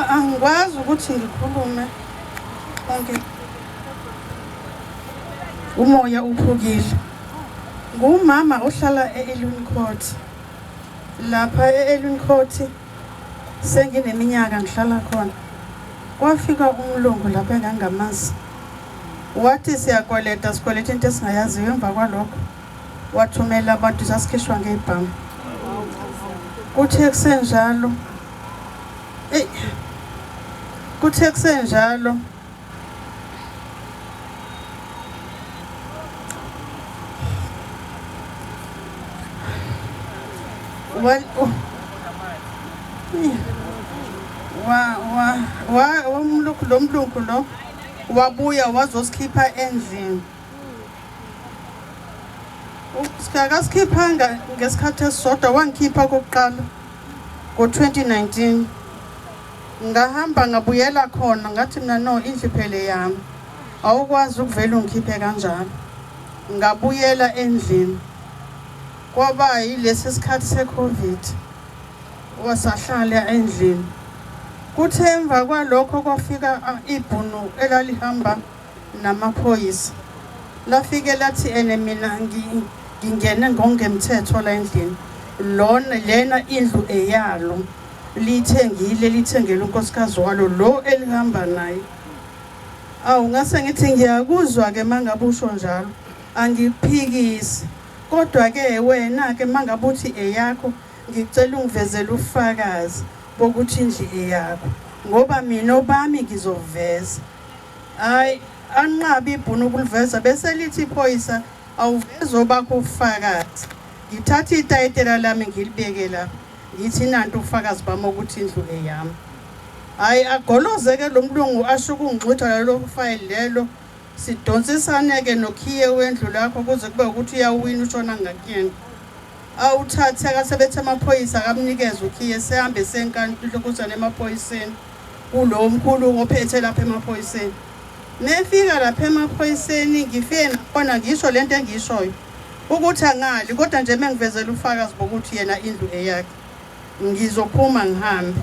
Angikwazi ukuthi ngikhulume konke, umoya uphukile. Ngumama ohlala e-Elwyn Court. Lapha e-Elwyn Court sengineminyaka ngihlala khona. Kwafika umlungu lapha engangamazi, wathi siyakweleta, sikweleta into esingayaziyo. Emva kwalokho wathumela abantu, sasikhishwa ngebhamu. Kuthe kusenjalo, eyi, kuthe kusenjalo wa oh. Wa wa wa umlungu lo mlungu lo wabuya wazosikhipha endlini. Akasikhiphanga ngesikhathi esisodwa, wangikhipha okokuqala ngo-2019. Ngahamba ngabuyela khona, ngathi mina no, indlu phele yami, awukwazi ukuvela ungikhiphe kanjalo. Ngabuyela endlini, kwaba yilesi sikhathi se-Covid, wasahlala endlini. Kuthe emva kwalokho kwafika ibhunu elalihamba namaphoyisa, lafike lathi ene mina ngingene ngongemthetho la endlini, lona lena indlu eyalo, lithengile, lithengele unkosikazi walo lo elihamba naye. Awu, ngase ngithi ngiyakuzwa-ke mangabe usho njalo, angikuphikisi, kodwa-ke wena-ke mangabe uthi eyakho, ngicela ungivezele ubufakazi bokuthi indlu eyakho, ngoba mina obami ngizoveza. Hayi, anqabe ibhunu ukuliveza, bese lithi iphoyisa awuveze obakho ubufakazi. Ngithatha itayitela lami ngilibeke lapha, ngithi nanti ubufakazi bami ukuthi indlu eyami. Hhayi, agoloze-ke lo mlungu, asho ukungixutha lelo fayili lelo. Sidonsisane-ke nokhiye wendlu lakho kuze kube ukuthi uyawina ushona ngakuyena. Awuthathe, akasebethe amaphoyisa akamnikeze ukhiye, sehambe senkantolo kuzane emaphoyiseni kulo mkhulu ophethe lapha emaphoyiseni. Mefika lapha emaphoyiseni, ngifike nakhona ngisho lento engiyishoyo ukuthi angali, kodwa nje mengivezela ubufakazi bokuthi yena indlu eyakhe, ngizophuma ngihambe.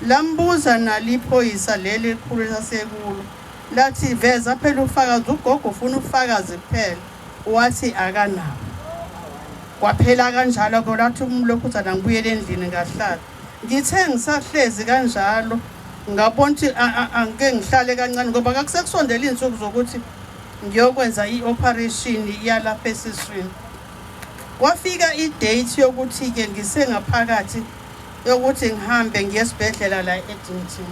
Lambuza nalo iphoyisa leli elikhulu esasekulo, lathi veza phela ubufakazi, ugogo ufuna ubufakazi kuphela. Wathi akanabo. Kwaphela kanjalo-ke, lathi umlokhuzana ngibuyele endlini ngahlala. Ngithe ngisahlezi kanjalo ngabona ukuthi angike ngihlale kancane, ngoba kakusekusondela iy'nsuku zokuthi ngiyokwenza i-operation yalapha esiswini. Kwafika i-date yokuthi-ke ngisengaphakathi yokuthi ngihambe ngiye esibhedlela la e-Addington.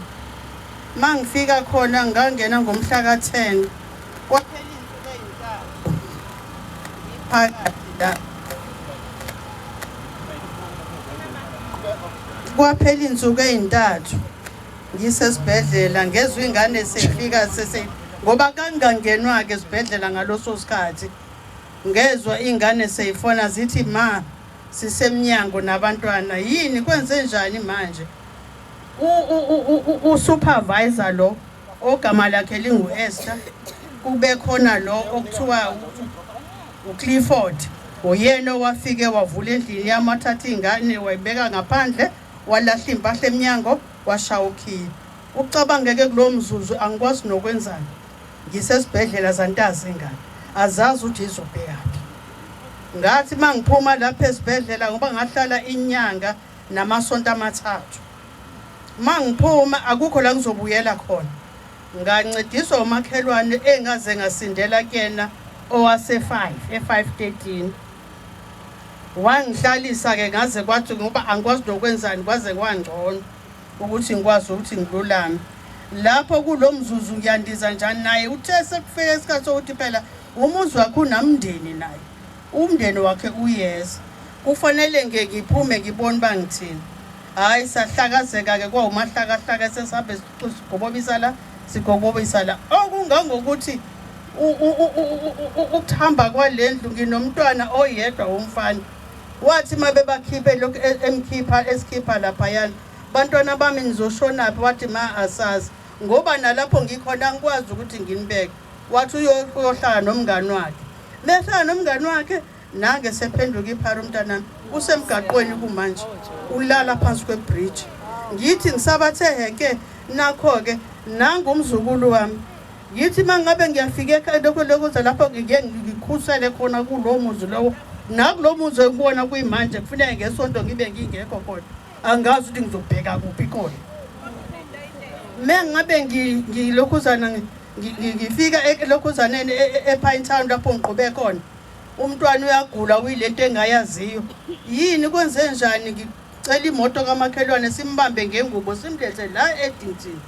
Uma ngifika khona ngangena ngomhla ka-10, kwaphela iy'nsuku ey'ntathu ngiphakathi la. Kwaphela iy'nsuku ey'ntathu ngisesibhedlela, ngezwa ingane seyifika sese, ngoba kangangenwa-ke esibhedlela ngaloso sikhathi. Ngezwa ingane seyifona zithi ma sisemnyango nabantwana, yini kwenze njani manje? U-supervisor lo ogama lakhe lingu-Esther, kube khona lo okuthiwa uClifford, uyena owafike wavula endlini yami, wathatha iy'ngane wayibeka ngaphandle, walahla iy'mpahla emnyango, washaya ukhiye. Ucabangeke kulowo mzuzu angikwazi nokwenzani, ngisesibhedlela zantazi ingane, azazi ukuthi izobhekaphi. Ngathi uma ngiphuma lapha esibhedlela, ngoba ngahlala inyanga namasonto amathathu, uma ngiphuma akukho la ngizobuyela khona. Ngancediswa umakhelwane engaze ngasindela kuyena owase-5 e-513, wangihlalisa-ke ngaze kwathi ngoba angikwazi nokwenzani, kwaze kwangcono ukuthi ngikwazi ukuthi ngilulame lapho kulo mzuzu. Ngiyandiza njani naye uthe sekufike isikhathi sokuthi phela umuzi wakhe unamndeni, naye umndeni wakhe uyeza, kufanele nge ngiphume ngibone uba ngithini. Hhayi, sahlakazeka-ke, kwawumahlakahlaka, sesihambe sigobobisa la, sigobobisa la, okungangokuthi ukuhamba kwale ndlu nginomntwana oyedwa womfana. Wathi uma bebakhiphe lokhu emkhipha esikhipha laphayana, bantwana bami nizoshonaphi? Wathi ma asazi, ngoba nalapho ngikhona angikwazi ukuthi nginibeke. Wathi uyohlala nomngani wakhe, mehlala nomngani wakhe nange sephenduka iphara. Umntanami usemgaqweni kumanje, ulala phansi kwebridge. Ngithi ngisabathe heke nakho-ke nangu umzukulu wami. Ngithi uma ngabe ngiyafika ekhaya lokho lokuza lapho ngike ngikhusele khona kulowo muzi lowo nakulo muzi engibona kuyimanje kufuneka ngesonto ngibe ngingekho khona angazi ukuthi ngizobheka kuphi khona. Mengabe ngilokhuzana ngifika elokhuzaneni ePine Town lapho ngiqhube khona umntwana uyagula uyilento engayaziyo yini kwenze njani ngicela imoto kamakhelwane simbambe ngengubo simlethe la eAddington.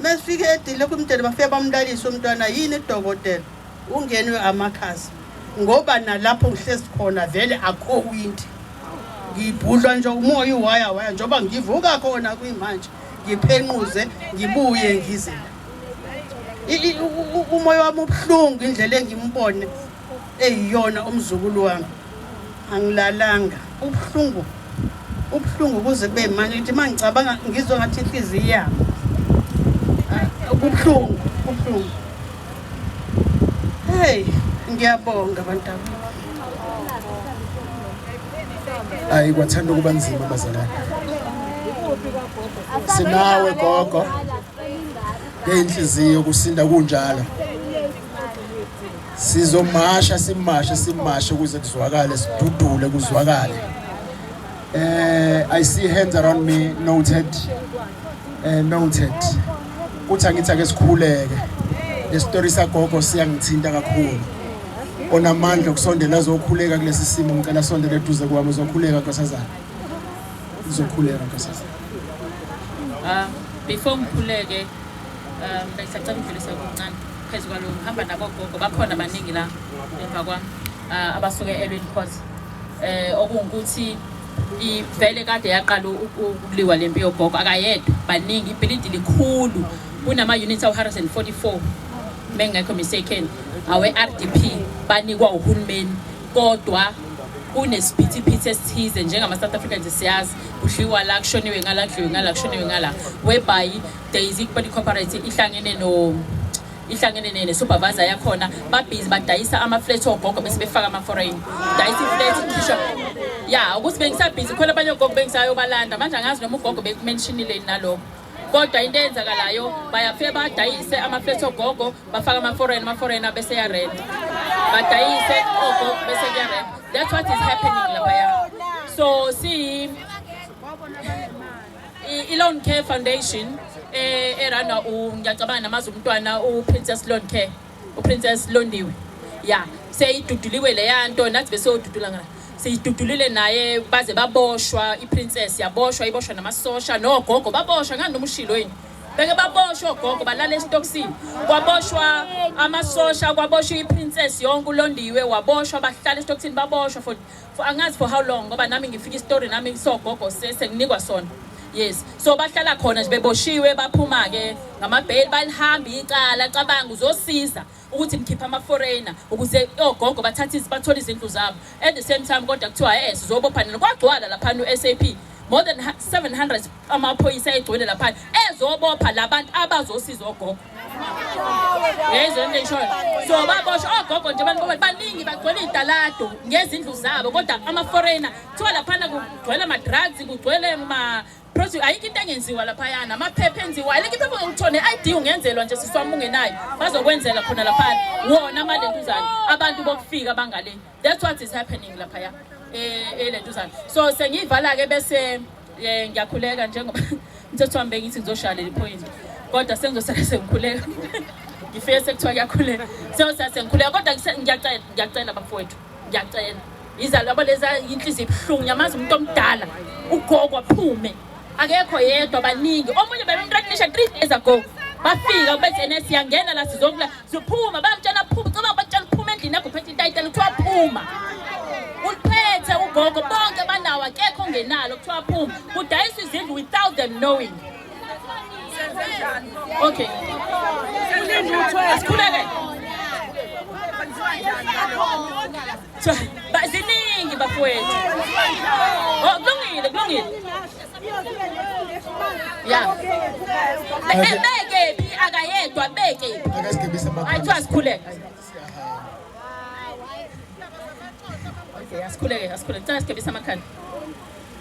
Mesifike edile kumdele bafike bamlalisa umntwana yini dokotela ungenwe amakhaza ngoba nalapho ngihlezi khona vele akho windi ngibhudlwa nje umoya uwaya waya njengoba ngivuka khona kuyimanje ngiphenquze ngibuye ngize umoya wami ubuhlungu indlela engimbone eyiyona umzukulu wami angilalanga ubuhlungu ubuhlungu kuze kube manje ngithi uma ngicabanga ngizwa ngathi inhliziyo yami kubuhlungu kubuhlungu hey ngiyabonga bantaba. Ayi kwathanda ukuba nzima bazalwane. Sinawe gogo. Ngeyinhliziyo kusinda kunjalo. Sizomasha simashe simashe ukuze kuzwakale sidudule kuzwakale. I see hands around me noted. Noted. Kuthi angithi ake sikhuleke. Le story sagogo siyangithinta kakhulu. Onamandla okusondela azokhuleka kulesi simo ngicela sondele eduze kwami uzokhuleka nkosazana. Uzokhuleka nkosazana. Before ngikhuleke bengisacela ukudlulisa okuncane phezu kwalo ngihamba nabogogo bakhona baningi la emva kwami abasuke eLwin Court okungukuthi ivele kade yaqala ukuliwa lempi yogogo akayedwa baningi ibhilidi likhulu kunama units awu 144 mengekho mistaken awe RDP banikwa uhulumeni kodwa kunesiphithiphithi esithize njengama South Africans siyazi kudliwa la kushoniwe ngala kudliwe ngala kushoniwe ngala whereby there is Body Corporate ihlangene no ihlangene ne-supervisor yakhona babhizi badayisa ama-flat ogogo bese befaka ama-foreign dayisa i-flat khishwa ya ukuthi bengisabhizi khona abanye ogogo bengisayobalanda manje angazi noma ugogo bekumentionile nalokho kodwa into eyenzakalayo bayafike badayise ama-flat ogogo bafaka ama-foreign ama-foreigner bese yarenta badayise ogogo bese kuyarenta. That's what is happening laphaya. So see i-Lawn Care Foundation erunwa ngiyacabanga namazi umntwana uPrincess Lawn Care uPrincess Londiwe ya seyiduduliwe leya nto nathi besiyodudula ngala siyidudulile naye baze baboshwa iPrincess yaboshwa iboshwa namasosha nogogo baboshwa ngani noma ushilo yini beke baboshwa ogogo balala esitokisini kwaboshwa amasosha kwaboshwa iPrincess yonke uLondiwe waboshwa bahlala esitokisini baboshwa for angazi for how long ngoba nami ngifika istory nami sogogo senginikwa sona. Yes, so bahlala khona nje beboshiwe baphuma ke ngamabheli balihamba icala cabanga uzosiza ukuthi nikhipha ama foreigner ukuze ogogo bathathe bathole izindlu zabo at the same time kodwa kuthiwa sizobopha nina kwagcwala lapha no SAP more than 700 amaphoyisa egcwele lapha ezobopha labantu abazosiza ogogo. Yezwe into eshoyo. So baboshwa ogogo nje abantu baningi bagcwele idalado ngezindlu zabo kodwa ama foreigner kuthiwa laphana kugcwele ama drugs kugcwele ma project ayikho into engenziwa laphayana amaphepha enziwa ayikho iphepha ongithole ID ungenzelwa nje siswami ungenayo bazokwenzela khona laphana wona amalentuzana abantu bokufika bangale. That's what is happening laphaya elentuzana. So sengiyivala ke bese ngiyakhuleka njengoba umthetho wami bengithi ngizoshaya leli point kodwa sengizosala sengikhuleka ngifike sekuthiwa kuyakhuleka sengikhuleka kodwa ngiyacela ngiyacela bafowethu ngiyacela izalo yabo leza inhliziyo ibuhlungu ngiyamazi umuntu omdala ugogo aphume akekho yedwa baningi omunye bebemthreatenisha 3 days ago bafika bethi ene siyangena la sizokula siphuma bamtshela phuma caba batshela phuma endlini yakho phethe itayitela kuthiwa phuma uliphethe ugogo bonke banawo akekho ongenalo kuthiwa phuma kudayiswa izindlu without them knowing. Okay asikhuleke ziningi bafowethu. Oh kulungile kulungile ya beke phi akayedwa beke ayithiwa asikhuleke. Okay asikhuleke asikhuleke ngicela sigebise amakhanda.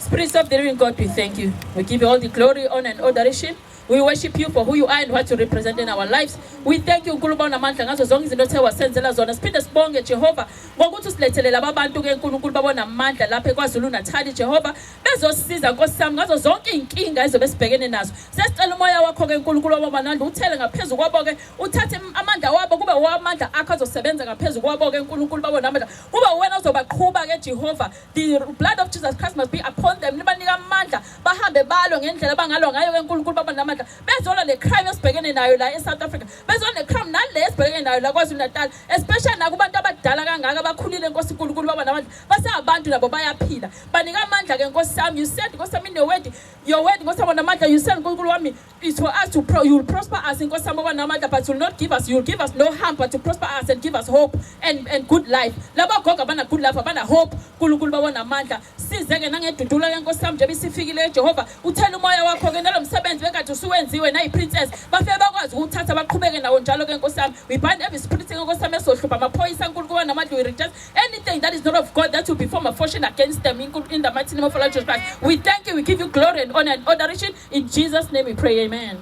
Spirits of the living God, we thank you. We give you all the glory, honor, and adoration. We worship you for who you are and what you represent in our lives. We thank you Nkulunkulu onamandla ngazo zonke izinto othe wasenzela zona. Siphinde sibonge Jehova ngokuthi usilethele laba bantu ke Nkulunkulu babona amandla lapha eKwaZulu Natal Jehova bezosisiza Nkosi yami ngazo zonke izinkinga ezobe sibhekene nazo. Sesicela umoya wakho ke Nkulunkulu wabamandla uthele ngaphezulu kwabo ke uthathe amandla wabo kube wamandla akho azosebenza ngaphezulu kwabo ke Nkulunkulu babona amandla. Kube wena ozobaqhuba ke Jehova. The blood of Jesus Christ must be upon them. Libanika amandla bahambe balwe ngendlela abangalwa ngayo ke Nkulunkulu baba namandla. Bezolwa le crime esibhekene nayo la eSouth Africa. Bezolwa ne crime nale esibhekene nayo la KwaZulu Natal. Especially nakubantu abadala kangaka abakhulile Nkosi uNkulunkulu baba namandla. Basabantu nabo bayaphila. Banika amandla ke Nkosi yami. You said Nkosi yami in your word, your word Nkosi yami namandla. You said Nkulunkulu wami it's for us to pro, you will prosper us Nkosi yami baba namandla, but you will not give us, you will give us no harm, but to prosper us and give us hope and good life. Laba gogo abana good life, abana hope. Nkulunkulu baba namandla. Size ke nangedudula ke Nkosi yami njengoba isifikile Jehova. Uthela umoya wakho ke nalo msebenzi bekade usuwenziwe nayi princess. Bafike bakwazi ukuthatha baqhubeke nawo njalo ke Nkosi yami. We bind every spirit Nkosi yami ezohlupha amaphoyisa Nkulunkulu namandla. We reject anything that is not of God that will be form a fortune against them in the mighty name of our Lord Jesus Christ. We thank you. We give you glory and honor and adoration. In Jesus' name we pray. Amen.